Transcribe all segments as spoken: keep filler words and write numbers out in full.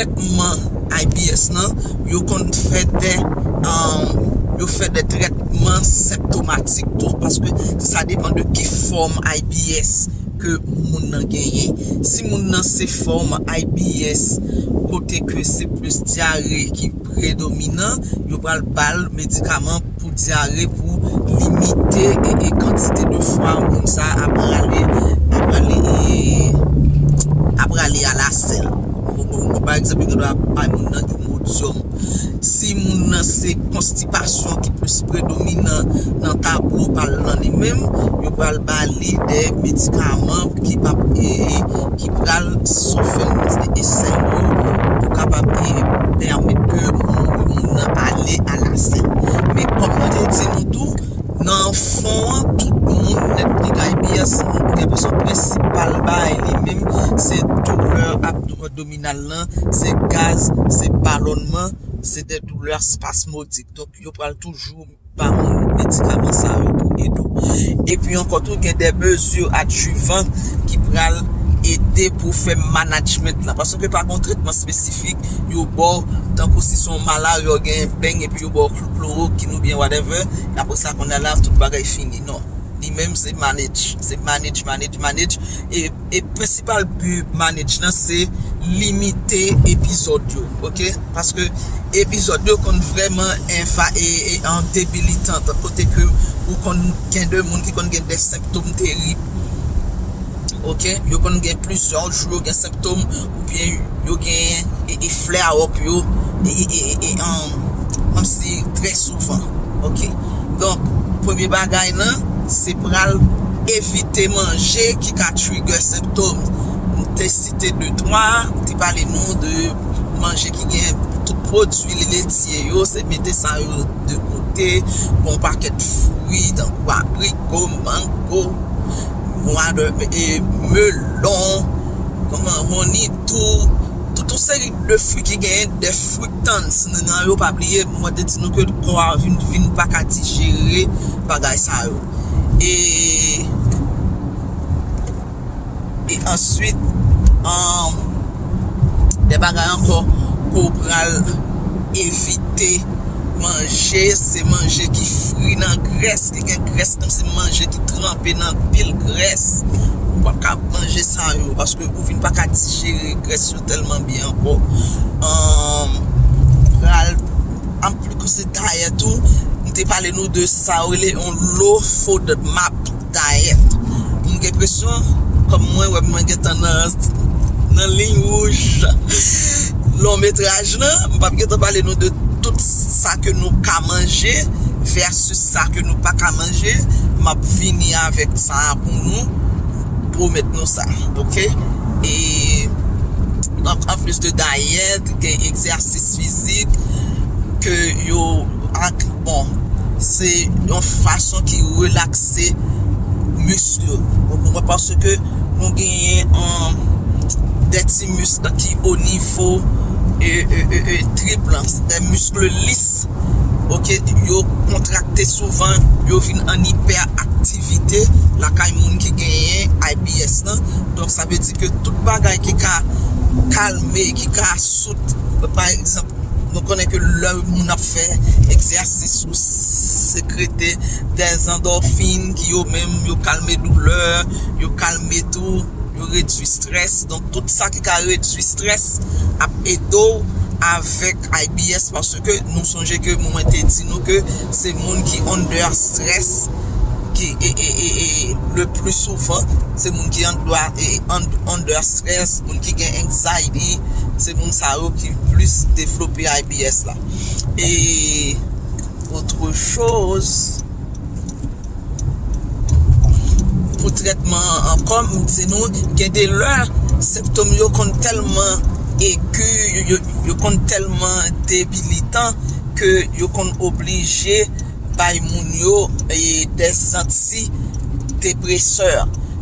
Tretman I B S lan, yo konn fè de, um, yo fè de tretman senptomatik tou, paske sa depann de ki fòm I B S ke moun nan genyen. Si moun nan se fòm I B S kote ke se plis dyare ki predominan, yo pral ba l medikaman pou dyare pou limite e, e kantite de fwa moun sa ap rale, ap rale, e, ap rale alasèl. Bon, bon, bon, pa egzanp, yo gen dwa bay moun nan Imodium. Si moun nan se konstipasyon ki plis predominan nan tablo pa l lan li menm, yo pral ba li de medikaman ki p ap, e, e, ki pral sofè e sèl yo pou kapab, e, pèmèt ke moun, moun nan ale alasèl. Men kòm mwen te di nou tou, nan fon an, tout moun nèt ki gen I B S, gen bezwen prensipal bagay li menm, se doulè abdominal lan, se gaz, se balònman, se de doulè espasmodik. Donk, yo pral toujou ba moun medikaman sa yo pou ede w. Epi ankò tou, gen de mezi adjivan ki pral ede pou fè management lan. Paske pa gen tretman espesifik, yo ba w, tankou si se yon malarya w gen beny, epi yo ba w kloworokin oubyen whatever, apre sa, kounye a la, tout bagay fini. Non. Li menm, se manage. Se manage, manage, manage. E, e prensipal bi manage lan, se limite epizòd yo, oke? Paske epizòd yo konn vrèman enva-, e, e, an debilitan, kote ke ou konn gen de moun ki konn gen de senptòm terib, oke? Yo konn gen plizyè jou yo gen senptòm, oubyen yo gen, e, e flare up yo, e, e, e, e, e, um, kòmsi trè souvan, oke? Donk, premye bagay lan, se pral evite manje ki ka trigger senptòm. M te site de twa, m te pale nou de manje ki gen tout pwodui letye yo, se mete sa yo de kote, bon pakèt fwi, tankou abriko, mango, water, e, melon, kòman, honitou, tout yon seri de fwi ki genyen de fructans nan yo, pa bliye, mwen te di nou ke kò a vin, vin pa ka dijere bagay sa yo. E, e answit, um, de bagay ankò ke w pral evite manje, se manje ki fri nan grès, ki gen grès, kòmsi manje ki tranpe nan pil grès. Ou p ap ka manje sa yo, paske ou vin pa ka dijere grès yo tèlman byen ankò. Um, pral, anplis ke se dayèt ou, m te pale nou de sa yo rele yon low FODMAP diet. M gen enpresyon, kòm mwen wè mwen gentan nan, nan liy wouj long metraj lan, m p ap gentan pale nou de tout sa ke nou ka manje versus sa ke nou pa ka manje. M ap vini avèk sa a pou nou, pwomèt nou sa, oke? E an, anplis de dayèt, gen egzèsis fizik ke yo ak, bon, se yon fason ki relakse misk yo. Ou konprann? Paske nou genyen, um, de ti misk ki o nivo, e, e, e, e, trip lan, de misk lis, oke, yo kontrakte souvan, yo vin an ipèaktivite lakay moun ki genyen I B S lan. Donk, sa vle di ke tout bagay ki ka kalme, ki ka sout, pa egzanp, nou konnen ke lè moun ap fè egzèsis, ou sekrete dèzandòfin ki yo menm, yo kalme doulè, yo kalme tou, yo redui strès. Donk, tout sa ki ka redui strès ap ede w avèk I B S, paske nou sonje ke mwen te di nou ke se moun ki under stress, ki, e, e, e, e, le pli souvan, se moun ki an dwa, e, an, under stress, moun ki gen anxiety, se moun sa yo ki plis devlope I B S la. E, autre chose, pou trètman an, kòm m di nou, gen de lè, senptòm yo konn tèlman egi, yo, yo, yo konn tèlman debilitan ke yo konn oblije bay moun yo, e, de antidepresè.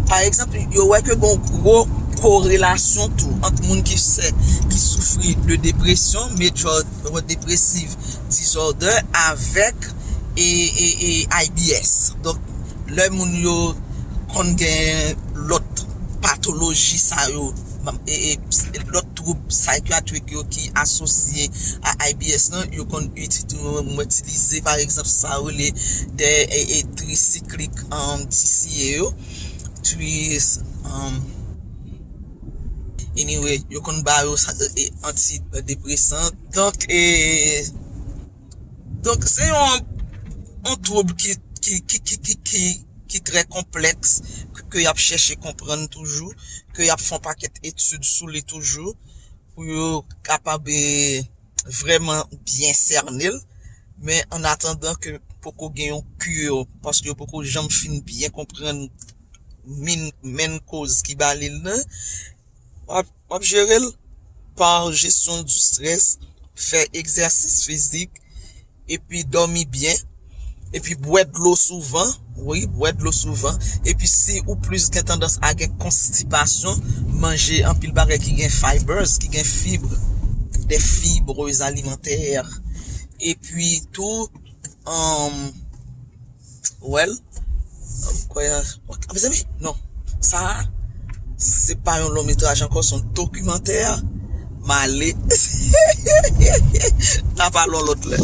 Pa egzanp, yo wè ke gen yon gwo korelasyon tou ant moun ki se, ki soufri de depresyon, major depressive disorder, avèk, e, e, e I B S. Donk, lè moun yo konn gen lòt patoloji sa yo, e, e, lòt gwoup psychiatric yo ki asosye a I B S lan, yo konn itilize, pa egzanp, sa yo rele de e, e, tricyclic um, T C A yo. Tris, um, anyway, yo konn ba yo sa, e, antidepresan. Donk, e, donk se yon, yon twoub ki, ki, ki, ki, ki, ki, ki trè konplèks, ke, ke y ap chèche konprann toujou, ke y ap fè yon pakèt etid sou li toujou, pou yo kapab, e, vrèman byen sène l. Men an atandan ke poko gen yon cure, paske yo poko janm fin byen konprann min, menm koz ki ba li l nan, w ap, w ap jere l pa jesyon di strès, fè egzèsis fizik, epi dòmi byen, epi bwè dlo souvan, wi, bwè dlo souvan. Epi si ou plis gen tandans a gen konstipasyon, manje anpil bagay ki gen fibers, ki gen fib, des fibres alimentaires. Epi tou, um, well, um, kwè, mezanmi, non, sa a, se pa yon long metraj ankò, se yon dokimantè. M ale. N a pale yon lòt lè.